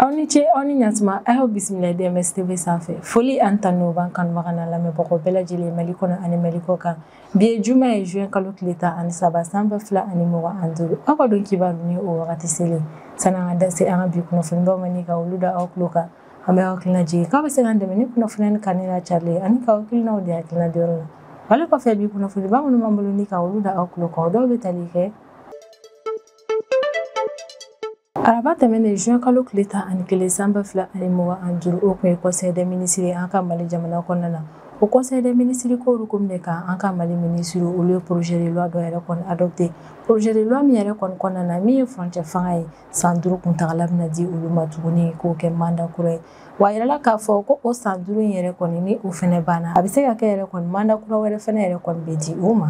Aw ni ce, aw ni ɲatuma, a y'aw bisimila DMS TV sanfɛ. Foli an tanu b'an kanubaga n'a lamɛnbagaw bɛɛ lajɛlen Mali kɔnɔ ani Mali kɔ kan. Bi ye juma ye, juin kalo tile 13 san 2025. Aw ka don kibaru ni o wagati selen. Sanni an ka da se an ka bi kunnafonibaw ma ni ka olu da aw tulo kan, an bɛ aw hakilina jigin k'aw bɛ se k'an dɛmɛ ni kunnafoniya ni kanu n'a carili ani k'aw hakilinaw di hakilina diyɔrɔ la. Wale kɔfɛ, bi kunnafoniba minnu b'an bolo ni ka olu da aw tulo kan, o dɔw bɛ tali kɛ araba tɛmɛnen juin kalo tile 11 san 2025, o tun ye conseil des ministres ye an ka Mali jamana kɔnɔna na. O conseil des ministres ko hukumu de kan, an ka Mali ministre olu ye projet de loi dɔ yɛrɛ kɔni adopté. Projet de loi min yɛrɛ kɔni kɔnɔna na, min ye furancɛ fanga ye, san 5 kuntagala bɛna di olu ma tuguni k'o kɛ mandat kura ye. Wa a yirala k'a fɔ ko o san 5 in yɛrɛ kɔni, ni o fɛnɛ banna, a bɛ se ka kɛ yɛrɛ kɔni mandat kura wɛrɛ fɛnɛ yɛrɛ kɔni bɛ di u ma.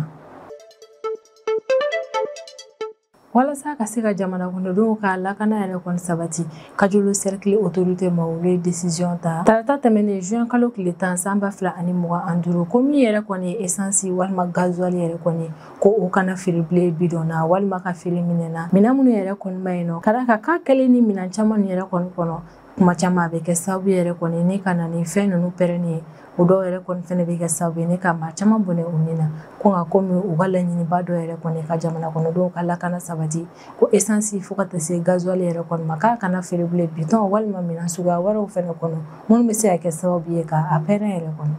Walasa ka se ka jamana kɔnɔdenw ka lakana yɛrɛ kɔni sabati, Kajolo cercle autorité ma olu ye décision ta tarata tɛmɛnen juin kalo tile 10 san 2025, ko min yɛrɛ kɔni ye essence walima gasoil yɛrɛ kɔni, ko o kana feere bilen bidon na walima ka feere minɛn na, minɛn minnu yɛrɛ kɔni ma yen nɔ, ka d'a kan k'a kɛlen ni minɛn caman yɛrɛ kɔni kɔnɔ, kuma caman a bɛ kɛ sababu yɛrɛ kɔni ni ka na ni fɛn ninnu pɛrɛnni ye. O dɔw yɛrɛ kɔni fɛnɛ bɛ kɛ sababu ye ne ka maa caman bɔnɛ u ni na. Ko nka komi u ka laɲiniba dɔ yɛrɛ kɔni ka jamana kɔnɔdenw ka lakana sabati, ko essence fo ka taa se gasoil yɛrɛ kɔni ma, k'a kana feere bilen bitɔn walima minɛn suguya wɛrɛw fɛnɛ kɔnɔ minnu bɛ se ka kɛ sababu ye ka a pɛrɛn yɛrɛ kɔni.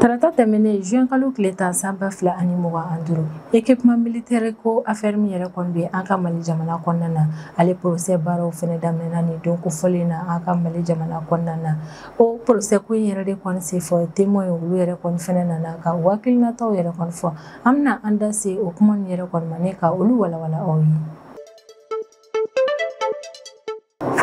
Tarata tɛmɛnen juin kalo tile 10 san 2025, équipement militaire ko affaire min yɛrɛ kɔni bɛ an ka Mali jamana kɔnɔna na, ale procès baaraw fɛnɛ daminɛna nin don kofɔlen na an ka Mali jamana kɔnɔna na. O procès ko in yɛrɛ de kɔni senfɛ, témoin olu yɛrɛ kɔni fɛnɛ nana ka u hakilinataw yɛrɛ kɔni fɔ. An bɛna an da se o kuma ninnu yɛrɛ kɔni ma ne ka olu walawala aw ye.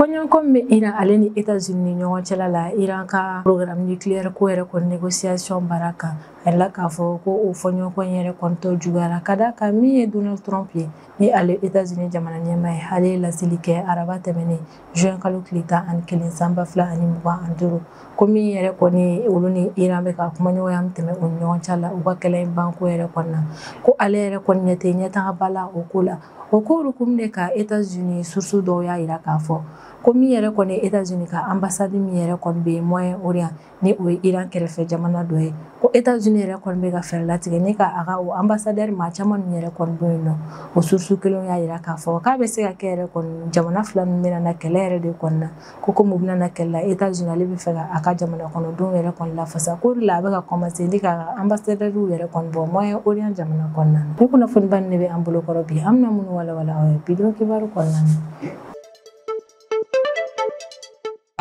Fɔɲɔgɔnkɔ min bɛ Iran ale ni États-Unis ni ɲɔgɔn cɛla la, Iran ka programme nucléaire ko yɛrɛ kɔni négociation baara kan, a yirala k'a fɔ ko o fɔɲɔgɔnkɔ in yɛrɛ kɔni tɔ juguyara, ka d'a kan min ye Donald Trump ye, ni ale États-Unis jamana ɲɛmaa ye, ale ye laseli kɛ araba tɛmɛnen juin kalo tile 11 san 2025, ko min yɛrɛ kɔni olu ni Iran bɛ ka kumaɲɔgɔnya min tɛmɛ u ni ɲɔgɔn cɛ la u ka kɛlɛ in banko yɛrɛ kɔni na, ko ale yɛrɛ kɔni ɲɛ tɛ ɲɛtagaba la o ko la. O ko hukumu de kan, États-Unis source dɔw y'a yira k'a fɔ ko min yɛrɛ kɔni États-Unis ka ambassade min yɛrɛ kɔni bɛ Moyen-Orient, ni o ye Iran kɛrɛfɛ jamana dɔ ye, ko États-Unis yɛrɛ kɔni bɛ ka fɛɛrɛ latigɛ ni ka a ka o ambassadeur maa caman ninnu yɛrɛ kɔni bɔ yen nɔ. O source kelenw y'a yira k'a fɔ k'a bɛ se ka kɛ yɛrɛ kɔni jamana fila ninnu bɛna na kɛlɛ yɛrɛ de kɔni na, ko komi u bɛna na kɛlɛ la, États-Unis ale bɛ fɛ ka a ka jamana kɔnɔdenw yɛrɛ kɔni lafasa, k'o de la a bɛ ka commencer ni ka ambassadeur yɛrɛ kɔni bɔ Moyen-Orient jamana kɔnɔna na. Ni kunnafoniba ninnu de bɛ an bolo kɔrɔ bi, an bɛna minnu walawala aw ye bi don kibaru kɔnɔna na.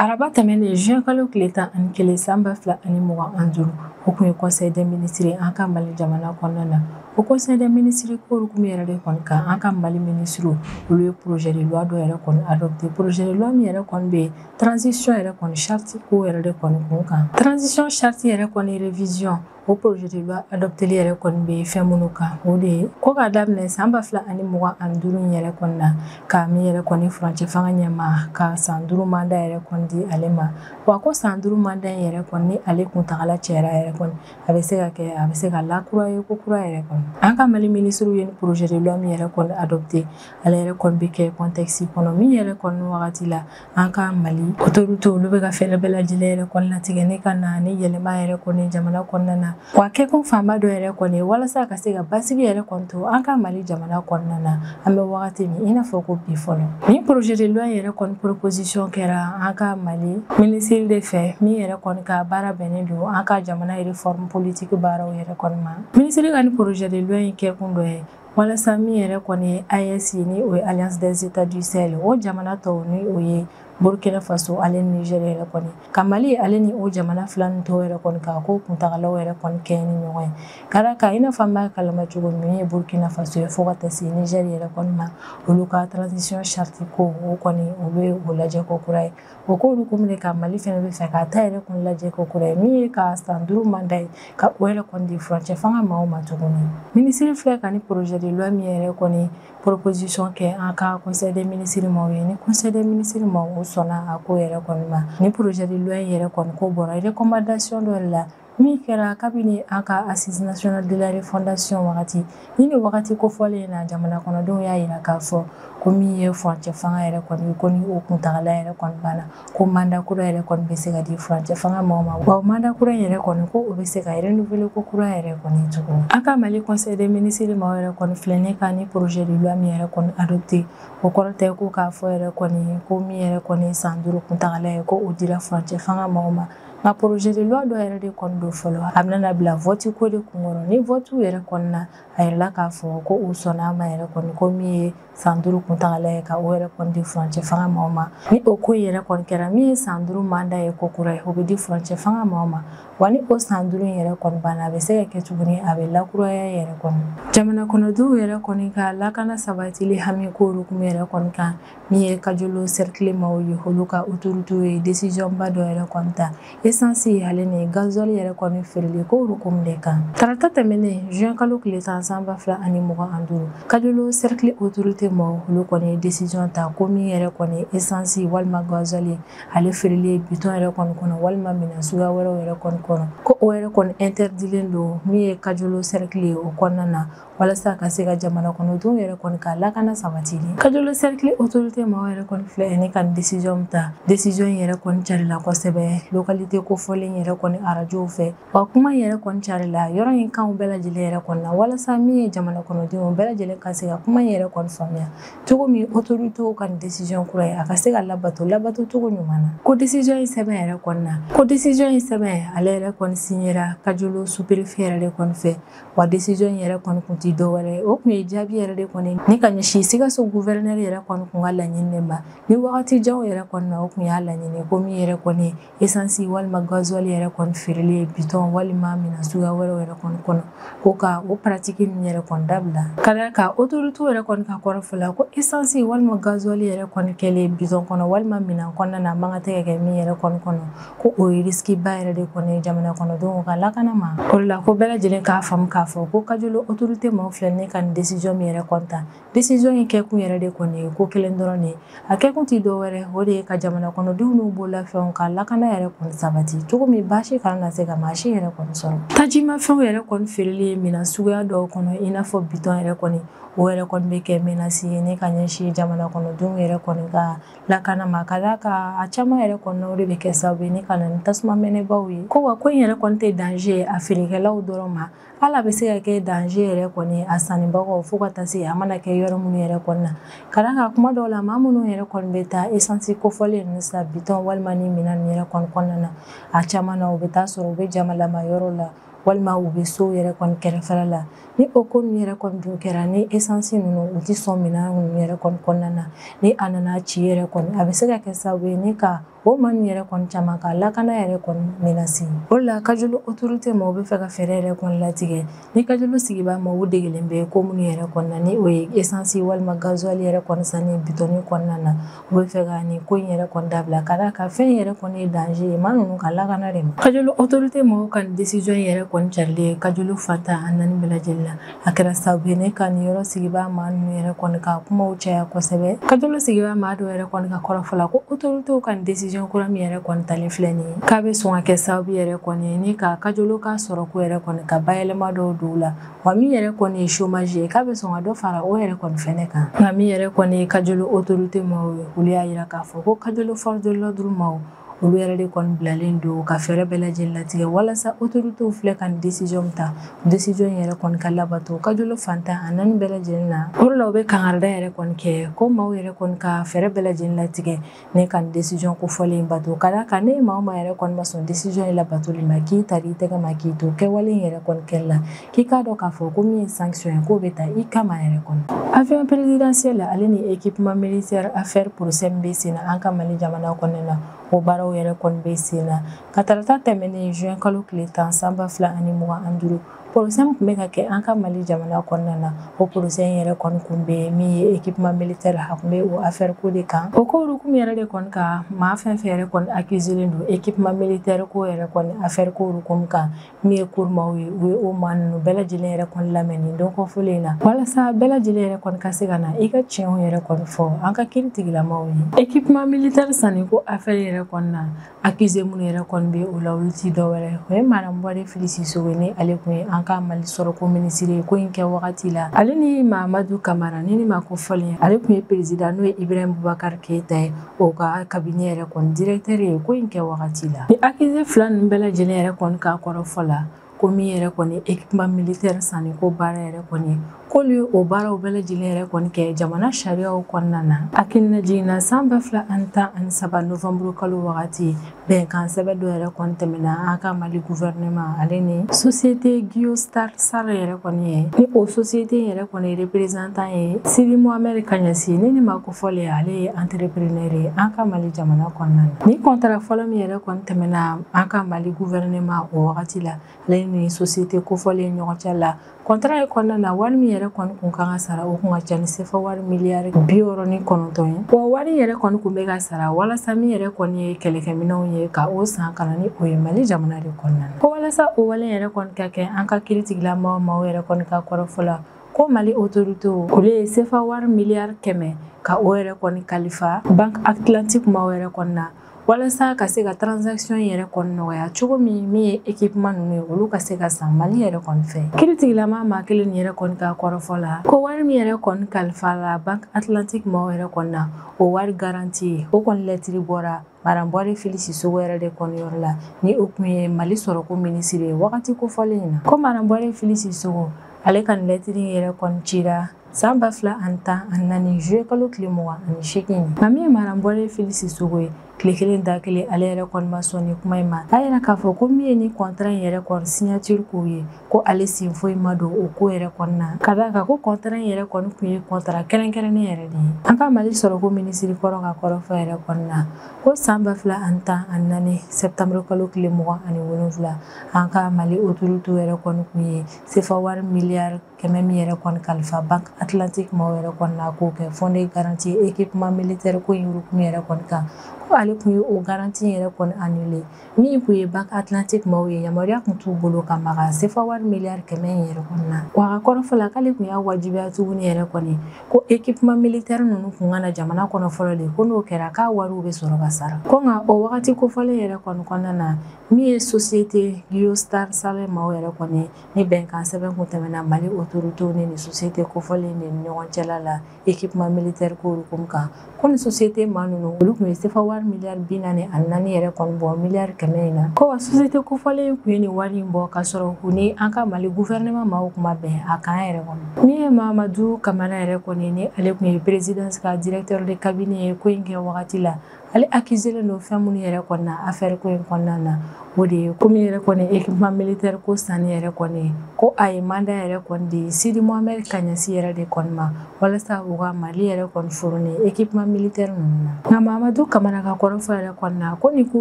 Araba tɛmɛnen juin kalo tile 11 san 2025, o tun ye conseil des ministres an ka Mali jamana kɔnɔna na. O conseil des ministres ko hukumu yɛrɛ de kɔni kan, an ka Mali ministre olu ye projet de loi dɔ yɛrɛ kɔni adopté. Projet de loi min yɛrɛ kɔni bɛ transition yɛrɛ kɔni charte ko yɛrɛ de kɔni kun kan, transition charte yɛrɛ kɔni révision. O projet de loi adopté yɛrɛ kɔni bɛ fɛn minnu kan, o de ye ko k'a daminɛ san 2025 in yɛrɛ kɔni na, ka min yɛrɛ kɔni furancɛ fanga ɲɛmaa ka san 5 mandat yɛrɛ kɔni di ale ma. Wa ko san 5 mandat in yɛrɛ kɔni, ni ale kuntagala cayara yɛrɛ kɔni, a bɛ se ka kɛ a bɛ se ka lakura ye ko kura yɛrɛ kɔni. An ka Mali ministre ye ni projet de loi min yɛrɛ kɔni adopté, ale yɛrɛ kɔni bɛ kɛ contexte kɔnɔ min yɛrɛ kɔni wagati la an ka Mali autorité olu bɛ ka fɛɛrɛ bɛɛ lajɛlen yɛrɛ kɔni latigɛ ne ka na ni yɛlɛma yɛrɛ kɔni jamana kɔnɔna na. Wa kɛkun fanba dɔ yɛrɛ kɔni walasa ka se ka basigi yɛrɛ kɔni to an ka Mali jamana kɔnɔna na, an bɛ wagati min i n'a fɔ ko bi fɔlɔ. Ni projet de loi yɛrɛ kɔni proposition kɛra an ka Mali ministre de fɛ, min yɛrɛ kɔni ka baara bɛnnen don an ka jamana réforme politique baaraw yɛrɛ kɔni ma. Ministre ka ni projet de loi in kɛkun dɔ ye walasa min yɛrɛ kɔni ye AES, ni o ye Alliance des États du Sahel, o jamana tɔw, ni o ye Burkina Faso ale ni Niger yɛrɛ kɔni, ka Mali ale ni o jamana fila ninnu tɔw yɛrɛ kɔni ka ko kuntagalaw yɛrɛ kɔni kɛ ni ɲɔgɔn ye. Ka d'a kan i n'a fɔ an b'a kalama cogo min ye Burkina Faso ye fo ka taa se Niger yɛrɛ kɔni ma, olu ka transition charte ko o kɔni olu ye o lajɛ ko kura ye. O ko hukumu de kan, Mali fɛnɛ bɛ fɛ k'a ta yɛrɛ kɔni lajɛ ko kura ye, min ye ka san 5 mandat ye ka o yɛrɛ kɔni di furancɛ fanga maaw ma tuguni. Minisiri filɛ ka ni projet de loi min yɛrɛ kɔni proposition kɛ an ka conseil des ministres maaw ye, ni conseil des ministres maaw o sɔnna a ko yɛrɛ kɔni ma. Ni projet de loi in yɛrɛ kɔni ko bɔra recommandation dɔ de la Min kɛra kabini an ka Assise nationale de la refondation wagati ni wagati kofɔlen na, jamana kɔnɔdenw y'a yira k'a fɔ ko min ye furancɛ fanga yɛrɛ kɔni, ko ni o kuntagala yɛrɛ kɔni banna, ko mandat kura yɛrɛ kɔni bɛ se ka di furancɛ fanga maaw ma. Wa mandat kura yɛrɛ kɔni, ko o bɛ se ka renouveler ko kura yɛrɛ kɔni tuguni. An ka Mali Conseil des ministres maaw yɛrɛ kɔni filɛ ne ka ni projet de loi min yɛrɛ kɔni adopté, o kɔrɔ tɛ ko k'a fɔ yɛrɛ kɔni ko min yɛrɛ kɔni san 5 kuntagala ye, ko o dira furancɛ fanga maaw ma. Nka projet de loi dɔ yɛrɛ de kɔni don fɔlɔ, a bɛna bila vote ko de kunkɔrɔ. Ni vote yɛrɛ kɔni na, a yɛrɛla k'a fɔ ko u sɔnna a ma yɛrɛ kɔni, ko min ye san 5 kuntagala ye, ka o yɛrɛ kɔni di furancɛ fanga maaw ma. Ni o ko yɛrɛ kɔni kɛra, min ye san 5 mandat ye ko kura ye, o bɛ di furancɛ fanga maaw ma. Wa ni o san 5 in yɛrɛ kɔni banna, a bɛ se ka kɛ tuguni, a bɛ lakuraya yɛrɛ kɔni. Jamana kɔnɔdenw yɛrɛ kɔni ka lakana sabatili hami ko hukumu yɛrɛ kɔni kan, min ye Kajolo cercle maaw ye, olu ka autorité ye décision ba dɔ yɛrɛ kɔni ta essence ale ni gasoil yɛrɛ kɔni feereli ko hukumu de kan. Tarata tɛmɛnen, juin kalo tile 10, san 2025, Kajolo cercle autorité maaw, olu kɔni ye décision ta ko min yɛrɛ kɔni essence walima gasoil ale feereli bitɔn yɛrɛ kɔni kɔnɔ walima minɛn suguya wɛrɛw yɛrɛ kɔni kɔnɔ, ko o yɛrɛ kɔni interdilen don min ye Kajolo cercle ye o kɔnɔna na, walasa ka se ka jamana kɔnɔdenw yɛrɛ kɔni ka lakana sabatili. Kajolo cercle autorité maaw yɛrɛ kɔni filɛ ni ka décision ta. Décision yɛrɛ kɔni carila kosɛbɛ localité kofɔlen yɛrɛ kɔni arajow fɛ. Wa kuma yɛrɛ kɔni carila yɔrɔ in kanw bɛɛ lajɛlen yɛrɛ kɔni na, walasa min ye jamana kɔnɔdenw bɛɛ lajɛlen ka se ka kuma yɛrɛ kɔni faamuya cogo min, autorité ka décision kura ye, a ka se ka labato labato cogo ɲuman na. Ko décision in sɛbɛn yɛrɛ kɔni na, ko décision in sɛbɛn, ale yɛrɛ kɔni signera Kajolo sous-préfet yɛrɛ de kɔni fɛ. Wa décision in yɛrɛ kɔni kun ti dɔwɛrɛ ye, o kun ye jaabi yɛrɛ de kɔni ni ka ɲɛsin Sikaso gouverneur yɛrɛ kɔni kun ka laɲini de ma. Ni wagati janw yɛrɛ kɔni na, o kun y'a laɲini ko min yɛrɛ kɔni essence walima gasoil yɛrɛ kɔni feereli ye bitɔn walima minɛn suguya wɛrɛw yɛrɛ kɔni kɔnɔ, ko ka o pratique ninnu yɛrɛ kɔni dabila. Ka d'a kan, autorité yɛrɛ kɔni ka kɔrɔfɔ la, ko essence walima gasoil yɛrɛ kɔni kɛlen bitɔn kɔnɔ walima minɛn kɔnɔna na, a man kan tɛ ka kɛ min yɛrɛ kɔni kɔnɔ, ko o ye risque ba yɛrɛ de kɔni jamana kɔnɔdenw ka lakana ma. O de la, ko bɛɛ lajɛlen k'a faamu k'a fɔ ko Kajolo autorité maaw filɛ ne ka nin décision min yɛrɛ kɔni ta, décision in kɛkun yɛrɛ de kɔni ye ko kelen dɔrɔn de ye, a kɛkun ti dɔwɛrɛ, o de ye ka jamana kɔnɔdenw n'u bololafɛnw ka lakana yɛrɛ kɔni sabati cogo min, baasi kana na se ka maa si yɛrɛ kɔni sɔrɔ. Tajimafɛnw yɛrɛ kɔni feereli ye minɛn suguya dɔw kɔnɔ, i n'a fɔ bitɔn yɛrɛ kɔni, o yɛrɛ kɔni bɛ kɛ menace ye ne ka ɲɛsin jamana kɔnɔdenw yɛrɛ kɔni ka lakana ma. Ka d'a kan, a caman yɛrɛ kɔni, o de bɛ kɛ sababu ye ni ka na ni tasuma mɛnɛbaw ye. Ko wa ko in yɛrɛ kɔni tɛ danger ye a feerekɛlaw dɔrɔn ma, hali a bɛ se ka kɛ danger yɛrɛ kɔni a sannibagaw, fo ka taa se a mana kɛ yɔrɔ minnu yɛrɛ kɔni na. Ka d'a kan, kuma dɔw la, maa minnu yɛrɛ kɔni bɛ taa essence kofɔlen ninnu san bitɔn walima ni minɛn ninnu yɛrɛ kɔni kɔnɔna na, a caman na, u bɛ taa sɔrɔ u bɛ jamalama yɔrɔ la walima u bɛ so yɛrɛ kɔni kɛrɛfɛla la. Ni o ko ninnu yɛrɛ kɔni dun kɛra, ni essence ninnu u ti sɔn minɛn ninnu yɛrɛ kɔni kɔnɔna na, ni a nana ci yɛrɛ kɔni, a bɛ se ka kɛ sababu ye ni ka o maa ninnu yɛrɛ kɔni caman ka lakana yɛrɛ kɔni menacer. O de la, Kajolo autorité maaw bɛ fɛ ka fɛɛrɛ yɛrɛ kɔni latigɛ ni Kajolo sigibaa maaw degelen bɛ ko minnu yɛrɛ kɔni na, ni o ye essence walima gasoil yɛrɛ kɔni sanni bitɔnni kɔnɔna na, u bɛ fɛ ka nin ko in yɛrɛ kɔni dabila, ka d'a kan fɛn yɛrɛ kɔni ye danger ye maa ninnu ka lakana de ma. Kajolo autorité maaw ka nin décision yɛrɛ kɔni carilen Kajolo fatan a naani bɛɛ lajɛlen na, a kɛra sababu ye ne ka nin yɔrɔ sigibaa maa ninnu yɛrɛ kɔni ka kumaw caya kosɛbɛ. Kajolo sigibaa maa dɔw yɛrɛ kɔni ka kɔrɔfɔ la, ko autorité ka nin décision kura min yɛrɛ kɔni talen filɛ nin ye, k'a bɛ sɔn ka kɛ sababu yɛrɛ kɔni ye ni ka Kajolo ka sɔrɔ ko yɛrɛ kɔni ka bayɛlɛma dɔw don la. Wa min yɛrɛ kɔni ye chômage ye, k'a bɛ sɔn ka dɔ fara o yɛrɛ kɔni fɛnɛ kan. Nka min yɛrɛ kɔni ye Kajolo autorité maaw ye, olu y'a yira k'a fɔ ko Kajolo force de l'ordre maaw, olu yɛrɛ de kɔni bilalen don ka fɛɛrɛ bɛɛ lajɛlen latigɛ walasa autorités filɛ ka nin décision min ta, décision yɛrɛ kɔni ka labato Kajolo fantan a naani bɛɛ lajɛlen na. O de la, u bɛ kangarida yɛrɛ kɔni kɛ ko maaw yɛrɛ kɔni ka fɛɛrɛ bɛɛ lajɛlen latigɛ ne ka nin décision kofɔlen bato. Ka d'a kan, ne maa o maa yɛrɛ kɔni ma sɔn décision in labatoli ma, k'i tari i tɛgɛ ma k'i to kɛwale in yɛrɛ kɔni kɛli la, k'i k'a dɔn k'a fɔ ko min ye sanction ye, k'o bɛ ta i kama yɛrɛ kɔni. Avion présidentiel ale ni équipement militaire affaire procès min bɛ sen na an ka Mali jamana kɔnɔna na, o baaraw yɛrɛ kɔni bɛ sen na. Ka tarata tɛmɛnen, juin kalo tile 10, san 2025. Procès min tun bɛ ka kɛ an ka Mali jamana kɔnɔna na, o procès in yɛrɛ kɔni kun bɛ min ye équipement militaire, a kun bɛ o affaire ko de kan. O ko hukumu yɛrɛ de kɔni kan, maa fɛn fɛn yɛrɛ kɔni accusé don équipement militaire ko yɛrɛ kɔni affaire ko hukumu kan, min ye kurumaw ye, u ye o maa ninnu bɛɛ lajɛlen yɛrɛ kɔni lamɛn nin don kɔfɔlen in na, walasa bɛɛ lajɛlen yɛrɛ kɔni ka se ka na i ka tiɲɛw yɛrɛ kɔni fɔ an ka kiiri tigilamaw ye. Équipement militaire sanni ko affaire yɛrɛ kɔni na, accusé minnu yɛrɛ kɔni bɛ o la, olu ti dɔwɛrɛ, o ye Madame Bouaré Fily Sissoko, ni ale kun ye an ka Mali sɔrɔko minisiri ye ko in kɛ wagati la, ale ni Mahamadou Camara ni ma ko fɔlen, ale kun ye président n'o ye Ibrahim Boubacar Keïta ye, o ka cabinet yɛrɛ kɔni directeur ye ko in kɛ wagati la. Ni accusé fila ninnu bɛɛ lajɛlen yɛrɛ kɔni k'a kɔrɔfɔ la, ko min yɛrɛ kɔni équipement militaire sanni ko baara yɛrɛ kɔni, k'olu ye o baaraw bɛɛ lajɛlen yɛrɛ kɔni kɛ jamana sariyaw kɔnɔna na. Hakilina jiginna san 2013 novembre kalo wagati, bɛnkan sɛbɛn dɔ yɛrɛ kɔni tɛmɛna an ka Mali gouvernement ale ni société Guiostar SAR yɛrɛ kɔni ye, ni o société yɛrɛ kɔni représentant ye Sidi Mohamed Kaɲasi, ni ma ko fɔlen, ale ye entrepreneur ye an ka Mali jamana kɔnɔna na. Ni contrat fɔlɔ min yɛrɛ kɔni tɛmɛna an ka Mali gouvernement o wagati la, ale ni société kofɔlen ɲɔgɔn cɛ la, contrat ye kɔnɔna na, wari min yɛrɛ kɔni kun kan ka sara, o kun ka ca ni sefa wari miliyari 69 ye. Wa wari yɛrɛ kɔni kun bɛ ka sara walasa min yɛrɛ kɔni ye kɛlɛkɛminɛnw ye, ka o san ka na ni o ye Mali jamana de kɔnɔna na. Ko walasa o wale yɛrɛ kɔni ka kɛ, an ka kiiritigilamaw maaw yɛrɛ kɔni ka kɔrɔfɔ la, ko Mali autorité olu ye sefa wari miliyari 100 ka o yɛrɛ kɔni kalifa Banque Atlantique maaw yɛrɛ kɔni na, walasa ka se ka transaction yɛrɛ kɔni nɔgɔya cogo min, min ye équipement ninnu ye, olu ka se ka san Mali yɛrɛ kɔni fɛ. Kiiritigilama maa kelen yɛrɛ kɔni ka kɔrɔfɔ la, ko wari min yɛrɛ kɔni kalifa la Banque Atlantique maaw yɛrɛ kɔni na, o wari garantie o kɔni lɛtiri bɔra Madame Bouaré Fily Sissoko yɛrɛ de kɔni yɔrɔ la, ni o kun ye Mali sɔrɔko minisiri ye wagati kofɔlen in na. Ko Madame Bouaré Fily Sissoko ale ka nin lɛtiri yɛrɛ kɔni cira san 2014 juillet kalo tile 28. Nka min ye Madame Bouaré Fily Sissoko ye, tile kelen da kelen, ale yɛrɛ kɔni ma sɔn ni kuma in ma. A yɛrɛ k'a fɔ ko min ye ni contrat in yɛrɛ kɔni signature k'o ye, ko ale sen foyi ma don o ko yɛrɛ kɔni na, ka d'a kan ko contrat in yɛrɛ kɔni kun ye contrat kɛrɛnkɛrɛnnen yɛrɛ de ye. An ka Mali sɔrɔko minisiri kɔrɔ ka kɔrɔfɔ yɛrɛ kɔni na, ko san 2014 septembre kalo tile 27, an ka Mali autorité yɛrɛ kɔni kun ye sefa wari miliyari 100 min yɛrɛ kɔni kalifa Banque Atlantique maaw yɛrɛ kɔni na, k'o kɛ fonds de garantie équipement militaire ko in hukumu yɛrɛ kɔni kan, ko ale kun ye o garantie yɛrɛ kɔni annulé. Min kun ye Banque Atlantique maaw ye, yamaruya kun t'u bolo ka maga sefa wari miliyari 100 in yɛrɛ kɔni na. Wa a ka kɔrɔfɔ la, k'ale kun y'a wajibiya tuguni yɛrɛ kɔni ko équipement militaire ninnu kun ka na jamana kɔnɔ fɔlɔ de, ko n'o kɛra k'a wariw bɛ sɔrɔ ka sara. Ko nka o wagati kofɔlen yɛrɛ kɔni kɔnɔna na, min ye société Guiostar SAR maaw yɛrɛ kɔni ni bɛnkan sɛbɛn kun tɛmɛna Mali autorité ni société kofɔlen de ni ɲɔgɔn cɛla la équipement militaire ko hukumu kan, ko ni société maa ninnu olu kun ye sefa wari miliyari 44 yɛrɛ kɔni bɔ miliyari 100 in na. Ko wa société kofɔlen kun ye nin wari in bɔ ka sɔrɔ u ni an ka Mali gouvernement maaw kun ma bɛn a kan yɛrɛ kɔnɔ. Min ye Mahamadou Camara yɛrɛ kɔni, ni ale kun ye présidence ka directeur de cabinet ye ko in kɛ wagati la, ale accusé don fɛn minnu yɛrɛ kɔni na affaire ko in kɔnɔna na, o de ye ko min yɛrɛ kɔni équipement militaire ko sanni yɛrɛ kɔni, ko a ye mandat yɛrɛ kɔni di Sidi Mohamed Kaɲasi yɛrɛ de kɔni ma, walasa u ka Mali yɛrɛ kɔni fourni équipement militaire ninnu na. Nka Mahamadou Camara ka kɔrɔfɔ yɛrɛ kɔni na, ko nin ko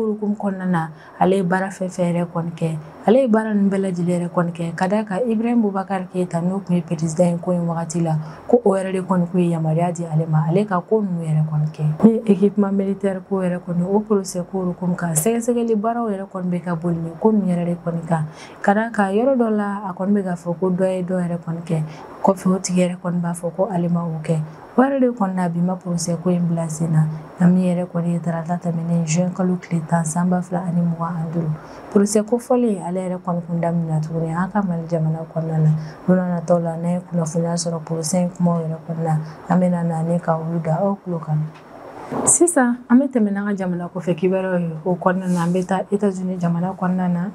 hukumu kɔnɔna na, ale ye baara fɛn fɛn yɛrɛ kɔni kɛ, ale ye baara ninnu bɛɛ lajɛlen yɛrɛ kɔni kɛ ka d'a kan Ibrahim Boubacar Keïta, n'o kun ye président ye ko in wagati la, ko o yɛrɛ de kɔni kun ye yamaruya di ale ma, ale ka ko ninnu yɛrɛ kɔni kɛ. Ni équipement militaire ko yɛrɛ kɔni o procès ko hukumu kan, sɛgɛsɛgɛli baaraw yɛrɛ kɔni bɛ ka boli nin ko ninnu yɛrɛ de kɔni kan, ka d'a kan yɔrɔ dɔ la a kɔni bɛ k'a fɔ ko dɔ ye dɔ yɛrɛ kɔni kɛ, kɔfɛ o tigi yɛrɛ kɔni b'a fɔ ko ale ma o kɛ. O yɛrɛ de kɔni na, bi ma procès ko in bila sen na. Nka min yɛrɛ kɔni ye tarata tɛmɛnen juin kalo tile 10 san 2025, procès ko fɔlen ale yɛrɛ kɔni kun daminɛna tuguni an ka Mali jamana kɔnɔna na. Don n'a nataw la, n'an ye kunnafoniya sɔrɔ procès in kumaw yɛrɛ kɔni na, an bɛna na ni ka olu da aw tulo kan. Sisan an bɛ tɛmɛ n'an ka jamana kɔfɛ kibaruyaw ye. O kɔnɔna na, an bɛ taa États-Unis jamana kɔnɔna na.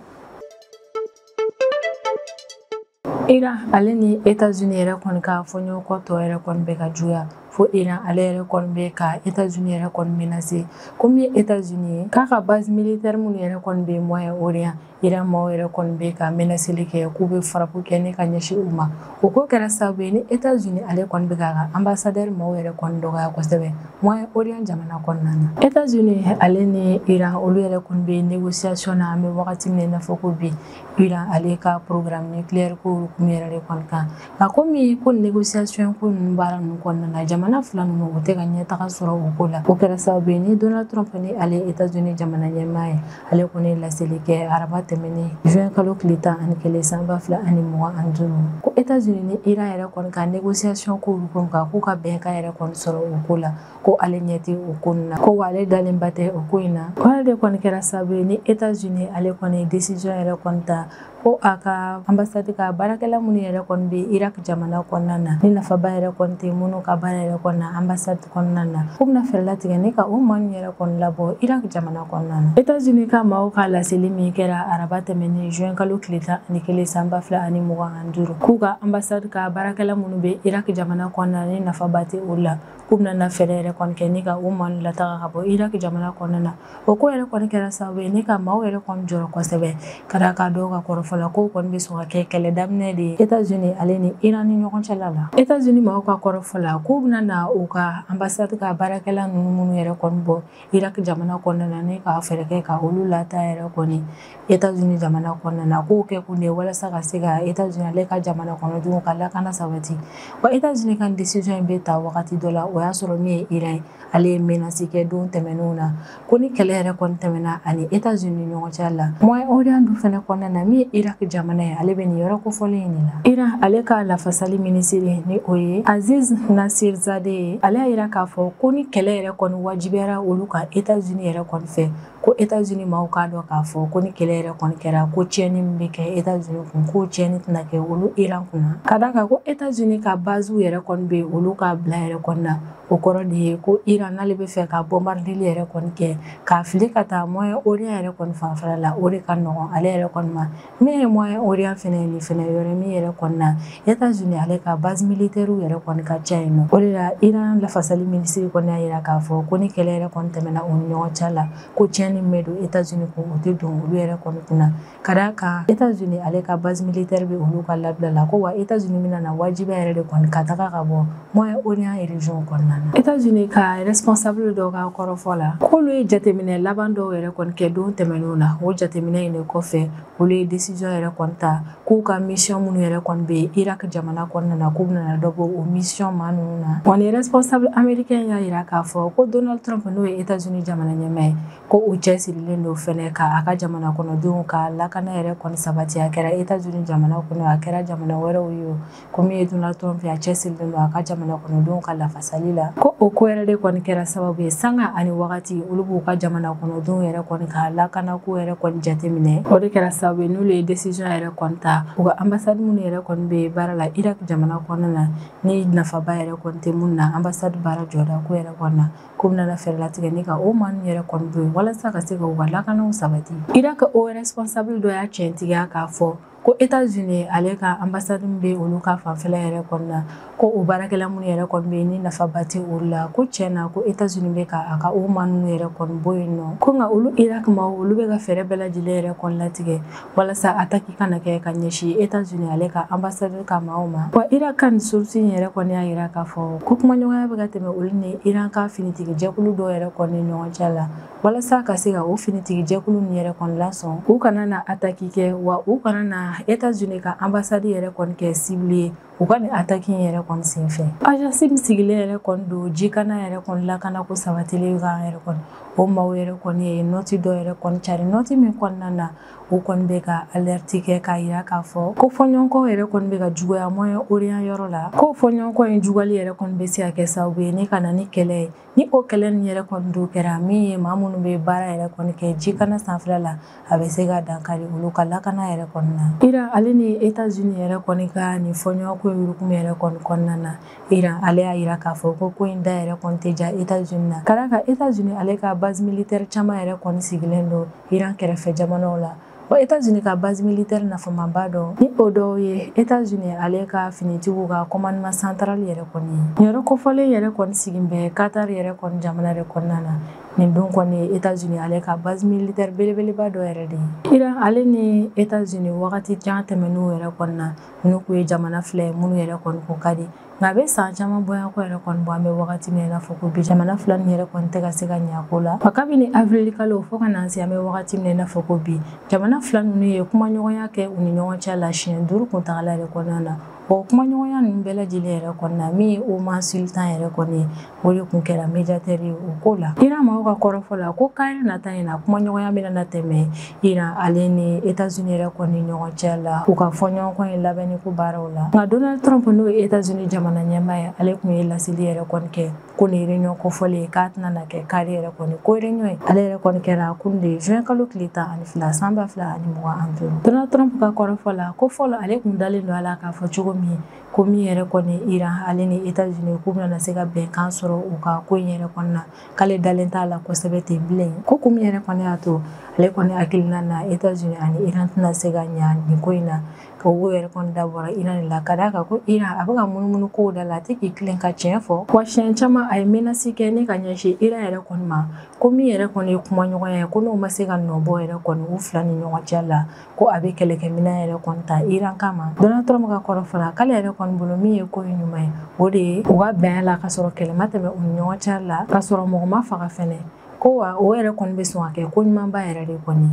Iran ale ni États-Unis yɛrɛ kɔni ka fɔɲɔgɔnkɔ tɔ yɛrɛ kɔni bɛ ka juguya. Fo Iran ale yɛrɛ kɔni bɛ ka États-Unis yɛrɛ kɔni menacer ko min ye États-Unis ye k'a ka base militaire minnu yɛrɛ kɔni bɛ Moyen-Orient Iran maaw yɛrɛ kɔni bɛ ka menaceli kɛ k'u bɛ frappe kɛ ne ka ɲɛsin u ma. O ko kɛra sababu ye ni États-Unis ale kɔni bɛ k'a ka ambassadeur maaw yɛrɛ kɔni dɔgɔya kosɛbɛ Moyen-Orient jamana kɔnɔna na. États-Unis ale ni Iran olu yɛrɛ kɔni bɛ négociation na an bɛ wagati min na i n'a fɔ ko bi Iran ale ka programme nucléaire ko hukumu yɛrɛ de kɔni kan. Nka komi ko négociation ko ninnu baara ninnu kɔnɔna na jamana fila ninnu u tɛ ka ɲɛtaga sɔrɔ o ko la. O kɛra sababu ye ni Donald Trump ni ale États-Unis jamana ɲɛmaa ye ale kɔni ye laseli kɛ araba tɛmɛnen juin kalo tile 11 san 2025 ko États-Unis ni Iran yɛrɛ kɔni ka négociation ko hukumu kan k'u ka bɛnkan yɛrɛ kɔni sɔrɔ o ko la ko ale ɲɛ tɛ o ko ninnu na ko wa ale dalenba tɛ o ko in na. O yɛrɛ de kɔni kɛra sababu ye ni États-Unis ale kɔni décision yɛrɛ kɔni ta ko a ka ambassade ka baarakɛla minnu yɛrɛ kɔni bɛ Irak jamana kɔnɔna na ni nafaba yɛrɛ kɔni tɛ minnu ka baara yɛrɛ kɔni na ambassade kɔnɔna na k'u bɛna fɛɛrɛ latigɛ ne ka o maa ninnu yɛrɛ kɔni labɔ Irak jamana kɔnɔna na. États-Unis ka maaw ka laseli min kɛra araba tɛmɛnen juin kalo tile 11 san 2025 k'u ka ambassade ka baarakɛla minnu bɛ Irak jamana kɔnɔna na ni nafaba tɛ o la k'u bɛna na fɛɛrɛ yɛrɛ kɔni kɛ ne ka o maa ninnu lataga ka bɔ Irak jamana kɔnɔna na. O ko yɛrɛ kɔni kɛra sababu ye ne ka maaw yɛrɛ kɔni jɔrɔ kosɛbɛ ka d'a kan dɔw ka kɔrɔfɔ la k'o kɔni bɛ sɔn ka kɛ kɛlɛ daminɛ de ye États-Unis ale ni Iran ni ɲɔgɔn cɛla la. États-Unis maaw ka kɔrɔfɔ la k'u bɛna na u ka ambassade ka baarakɛla ninnu minnu yɛrɛ kɔni bɔ Irak jamana kɔnɔna na ne ka fɛɛrɛ kɛ ka olu lataa yɛrɛ kɔni États-Unis jamana kɔnɔna na k'o kɛ kun de ye walasa ka se ka États-Unis ale ka jamana kɔnɔdenw ka lakana sabati. Wa États-Unis ka décision in bɛ ta wagati dɔ la o y'a sɔrɔ min ye Iran ye ale ye menace kɛ don tɛmɛnenw na ko ni kɛlɛ yɛrɛ kɔni tɛmɛna ani États-Unis ni ɲɔgɔn cɛ la. Moyen-Orient dun fɛnɛ kɔnɔna na min ye Irak jamana ye ale bɛ nin yɔrɔ kofɔlen in de la. Iran ale ka lafasali minisiri ni o ye Aziz Nasirzadeh ye ale y'a yira k'a fɔ ko ni kɛlɛ yɛrɛ kɔni wajibiyara olu kan États-Unis yɛrɛ kɔni fɛ ko États-Unis maaw k'a dɔn k'a fɔ ko ni kɛlɛ yɛrɛ kɔni kɛra ko tiɲɛni min bɛ kɛ États-Unis kun k'o tiɲɛni tɛna kɛ olu Iran kunna. Ka d'a kan ko États-Unis ka base yɛrɛ kɔni bɛ olu ka bila yɛrɛ kɔni na o kɔrɔ de ye ko Iran n'ale bɛ fɛ ka bombardeli yɛrɛ kɔni kɛ k'a fili ka taa Moyen-Orient yɛrɛ kɔni fanfɛla la o de ka nɔgɔn ale yɛrɛ kɔni ma. Min ye Moyen-Orient fɛnɛ ye nin fɛnɛ yɔrɔ min yɛrɛ kɔni na États-Unis ale ka base militaire yɛrɛ kɔni ka ca yen nɔ. O de la Iran lafasali minisiri kɔni y'a yira k'a fɔ ko ni kɛlɛ yɛrɛ kɔni tɛmɛna u ni ɲɔgɔn cɛ la ko tiɲɛni min bɛ don États-Unis kun o tɛ don olu yɛrɛ kɔni kunna. Ka d'a kan États-Unis ale ka base militaire bɛ olu ka labila la ko wa États-Unis bɛna na wajibiya yɛrɛ de kɔni ka taga ka bɔ Moyen-Orient région kɔnɔna na. États-Unis ka responsable dɔw ka kɔrɔfɔ la k'olu ye jateminɛ laban dɔw yɛrɛ kɔni kɛ don tɛmɛnenw na o jateminɛ in de kɔfɛ olu ye décision yɛrɛ kɔni ta k'u ka mission minnu yɛrɛ kɔni bɛ Irak jamana kɔnɔna na k'u bɛna dɔ bɔ o mission maa ninnu na. Wa ni responsable américain y'a yira k'a fɔ ko Donald Trump n'o ye États-Unis jamana ɲɛmaa ye ko u cɛsirilen don fɛnɛ ka a ka jamana kɔnɔdenw ka lakana yɛrɛ kɔni sabati a kɛra États-Unis jamana kɔnɔ a kɛra jamana wɛrɛw ye ko min ye Donald Trump ye a cɛsirilen don a ka jamana kɔnɔdenw ka lafasali la. Ko o ko yɛrɛ de kɔni kɛra sababu ye sanga ani wagati olu b'u ka jamana kɔnɔdenw yɛrɛ kɔni ka lakanako yɛrɛ kɔni jateminɛ. O de kɛra sababu ye n'olu ye décision yɛrɛ kɔni ta u ka ambassade minnu yɛrɛ kɔni bɛ baara la Irak jamana kɔnɔna na ni nafaba yɛrɛ kɔni tɛ mun na ambassade baara jɔda ko yɛrɛ kɔni na k'u bɛna fɛɛrɛ latigɛ ni ka o maa ninnu yɛrɛ kɔni bɔ yen walasa ka se ka u ka lakanaw sabati. Irak o responsable dɔ y'a tiɲɛtigiya k'a fɔ ko États-Unis ale ka ambassade min bɛ olu ka fanfɛla yɛrɛ kɔni na ko o baarakɛla minnu yɛrɛ kɔni bɛ yen ni nafaba tɛ olu la ko tiɲɛ na ko États-Unis bɛ ka a ka o maa ninnu yɛrɛ kɔni bɔ yen nɔ ko nka olu Irak maaw olu bɛ ka fɛɛrɛ bɛɛ lajɛlen yɛrɛ kɔni latigɛ walasa attaque kana kɛ ka ɲɛsin États-Unis ale ka ambassade ka maaw ma. Wa Irak ka nin source in yɛrɛ kɔni y'a yira k'a fɔ ko kumaɲɔgɔnya bɛ ka tɛmɛ olu ni Iran ka finitigi jɛkulu dɔw yɛrɛ kɔni ni ɲɔgɔn cɛ la walasa ka se ka o finitigi jɛkulu ninnu yɛrɛ kɔni lasɔn u kana na attaque kɛ wa u kana na États-Unis ka ambassade yɛrɛ kɔni kɛ cible ye u ka nin attaque in yɛrɛ kɔni senfɛ. Agence min sigilen yɛrɛ kɔni don jikana yɛrɛ kɔni lakanako sabatilen kan yɛrɛ kɔni o maaw yɛrɛ kɔni ye nɔti dɔ yɛrɛ kɔni cari nɔti min kɔnɔna na u kɔni bɛ ka alerte kɛ k'a yira k'a fɔ ko fɔɲɔgɔnkɔ yɛrɛ kɔni bɛ ka juguya Moyen-Orient yɔrɔ la ko fɔɲɔgɔnkɔ in juguyali yɛrɛ kɔni bɛ se ka kɛ sababu ye ni ka na ni kɛlɛ ye ni o kɛlɛ nin yɛrɛ kɔni dun kɛra min ye maa minnu bɛ baara yɛrɛ kɔni kɛ jikana sanfɛla la a bɛ se ka dankari olu ka lakana yɛrɛ kɔni na. Iran ale ni États-Unis yɛrɛ kɔni ka nin fɔɲɔgɔnkɔ in hukumu yɛrɛ kɔni kɔnɔna na Iran ale y'a yira k'a fɔ ko ko in da yɛrɛ kɔni tɛ ja États-Unis na ka d'a kan États-Unis ale ka base militaire caman yɛrɛ kɔni sigilen don Iran kɛrɛfɛ jamanaw la. Wa États-Unis ka base militaire nafamaba dɔ ni o dɔw ye États-Unis ale ka finitigiw ka commandement central yɛrɛ kɔni ye. Nin yɔrɔ kofɔlen yɛrɛ kɔni sigi bɛ Qatar yɛrɛ kɔni jamana yɛrɛ kɔnɔna na. Nin don kɔni États-Unis ale ka base militaire belebeleba dɔ yɛrɛ de ye. Iran ale ni États-Unis wagati jan tɛmɛnenw yɛrɛ kɔni na, ninnu kun ye jamana fila ye minnu yɛrɛ kɔni ko ka di. Nka a bɛ san caman bɔɲɔgɔnko yɛrɛ kɔni bɔ, an bɛ wagati min na i n'a fɔ ko bi jamana fila nin yɛrɛ kɔni tɛ ka se ka ɲɛ ko la. Wa kabini avril kalo fo ka na se an bɛ wagati min na i n'a fɔ ko bi, jamana fila ninnu ye kumaɲɔgɔnya kɛ u ni ɲɔgɔn cɛ la siɲɛ 5 kuntagala yɛrɛ kɔnɔna na. O kumaɲɔgɔnya ninnu bɛɛ lajɛlen yɛrɛ kɔni na, min ye Oman Sultan yɛrɛ kɔni ye, o de kun kɛra médiateur ye o ko la. Iran maaw ka kɔrɔfɔ la ko kari nata in na, kumaɲɔgɔnya bɛna na tɛmɛ Iran ale ni États-Unis yɛrɛ kɔni ɲɔgɔn cɛ la, u ka fɔɲɔgɔnkɔ in labɛnni ko baaraw la. Nka Donald Trump n'o ye États-Unis jamana ɲɛmaa ye, ale kun ye laseli yɛrɛ kɔni kɛ ko nin réunion kofɔlen k'a tɛna na kɛ kari yɛrɛ kɔni ko réunion ye. Ale yɛrɛ kɔni kɛra kunun de juin kalo tile 12 san 2025. Donald Trump ka kɔrɔfɔ la ko fɔlɔ ale kun dalen don a la k'a fɔ cogo min ko min yɛrɛ kɔni Iran ale ni États-Unis k'u bɛna se ka bɛnkan sɔrɔ u ka ko in yɛrɛ kɔni na, k'ale dalen t'a la kosɛbɛ ten bilen. Ko kun min yɛrɛ kɔni y'a to ale kɔni hakilina na États-Unis ani Iran tɛna se ka ɲa nin ko in na, o yɛrɛ kɔni dabɔra Iran de la, ka d'a kan ko Iran a bɛ ka munumunu kow da la, a tɛ k'i tilen ka tiɲɛ fɔ. Wa siɲɛ caman a ye menace kɛ ne ka ɲɛsin Iran yɛrɛ kɔni ma, ko min yɛrɛ kɔni ye kumaɲɔgɔnya ye, ko n'o ma se ka nɔ bɔ yɛrɛ kɔni u fila ni ɲɔgɔn cɛ la, ko a bɛ kɛlɛkɛminɛn yɛrɛ kɔni ta Iran kama. Donald Trump ka kɔrɔfɔ la k'ale yɛrɛ kɔni bolo min ye ko in ɲuman ye, o de ye u ka bɛn a la ka sɔrɔ kɛlɛ ma tɛmɛ u ni ɲɔgɔn cɛ la, ka sɔrɔ mɔgɔ ma faga fɛnɛ, ko wa o yɛrɛ kɔni bɛ sɔn ka kɛ ko ɲumanba yɛrɛ de kɔni.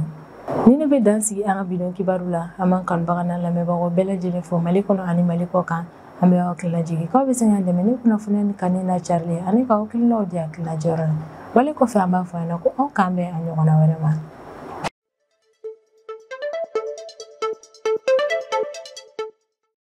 Ni ne bɛ dan sigi an ka bidon kibaru la, an b'an kanubaga n'an lamɛnbagaw bɛɛ lajɛlen fo Mali kɔnɔ ani Mali kɔ kan. An bɛ aw hakili lajigin k'aw bɛ se k'an dɛmɛ ni kunnafoniya ni kanu n'a carili ye, ani k'aw hakilinaw di hakilina jɔyɔrɔ la. Wale kɔfɛ an b'a fɔ aw ɲɛna ko aw k'an bɛn a ɲɔgɔnna wɛrɛ ma.